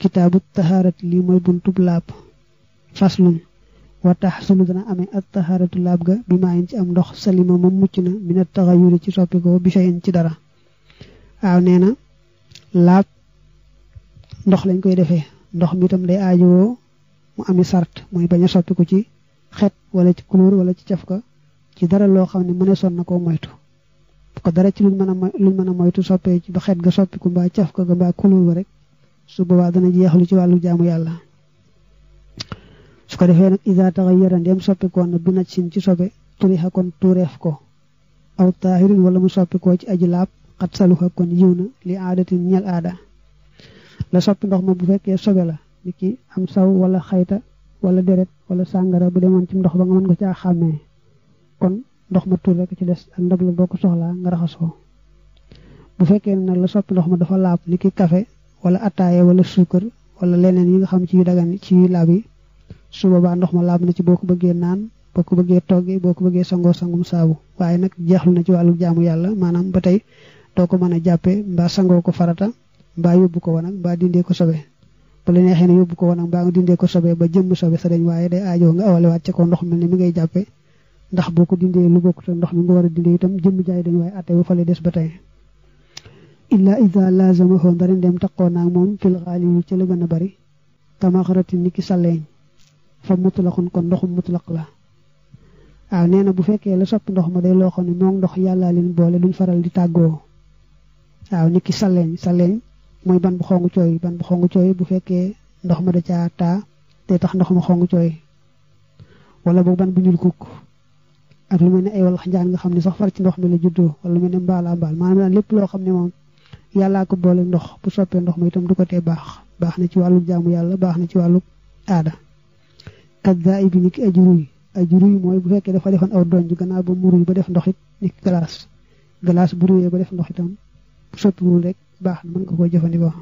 kitaabu tahaarati lii mooy buntub laab faslun wa taxsulu dana amee at tahaaratu laab ga bi maa yin ci am ndox salima moom mucc na min at taxayuri ci soppi ko bi shayin ci dara waaw nee na laab ndox lañ koy defee ndox mi itam day aajowoo mu ami sart mooy bañ a soppiku ci xet wala ci couleur wala ci cafka ci dara loo xam ne mëneesoon na koo moytu bu ko dara ci luñ mën a moytu soppee ci ba xet ga soppiku mbaa cafka ga mbaa couleur ba rek su boobaa dana jeexlu ci wàllu jaamu yàlla su ko defee nag isa taxayyara ndem soppikoon na bi naj sin ci sobe turixa kon tuureef ko aw taahirin wala mu soppikoo ci aji laab xat saluxa kon yiw na li aadatin ñel aada la soppi ndox ma bu fekkee sobe la ni ki am saw wala xayta wala deret wala sàngara bu demoon ci ndox ba nga mën ko caa xàmmee kon ndox ma tuur rek ci des ak ndab la boo ko soxlaa nga raxasoo bu fekkee nag la soppi ndox ma dafa laab ni ki café wala attaaye wala suukar wala leneen yi nga xam ci yu dagan ci yu laab yi su boobaa ndox ma laab na ci boo ko bëggee naan boo ko bëggee toggee boo ko bëggee sangoo sangum saabu waaye nag jeexlu na ci wàllu jaamu yàlla maanaam ba tey doo ko mën a jàppee mbaa sangoo ko farata mbaa yóbbu ko wanag mbaa dindee ko sobe bu la neexee ne yóbbu ko wanag mbaa nga dindee ko sobe ba jëmm sobe sa dañ waaye day aajoo nga awalewaat ca ko ndox mel ni mi ngay jàppee ndax boo ko dindee lu bokkut ndox mi nga war a dindee itam jëmm jaay dañ waaye atte bu fa lay des ba tey illa ida lazama xoon dara dem taqoo naag moom fil xaali yi ci la gën a bari kamaxarati ni ki salleeñ fa mutlaqun kon ndoxum mutlaq la waaw nee na bu fekkee la soppi ndox ma day loo xam ne moom ndox yàllaa leen boole duñ faral di tàggoo waaw ni ki salleeñ mooy ban bu xongu cooy bu fekkee ndox ma da caa taa te tax ndox ma xongu cooy wala boog ban bu ñuul kukk ak lu mel ne ay walax njaan nga xam ne sax far ci ndox mi la juddoo wala lu mel ne mbaal maanaam daan lépp loo xam ne moom yàllaa ko boole ndox bu soppee ndox ma itam du ko tee baax na ci wàllu jaamu yàlla baax na ci wàllu aada kadda i bi ni ki aji ruy mooy bu fekkee dafa defoon aw donj gannaaw ba mu ruy ba def ndox it ni ki glace bu ruyee ba def ndox itam bu soppiwul rek baax na mën nga koo jëfandikoo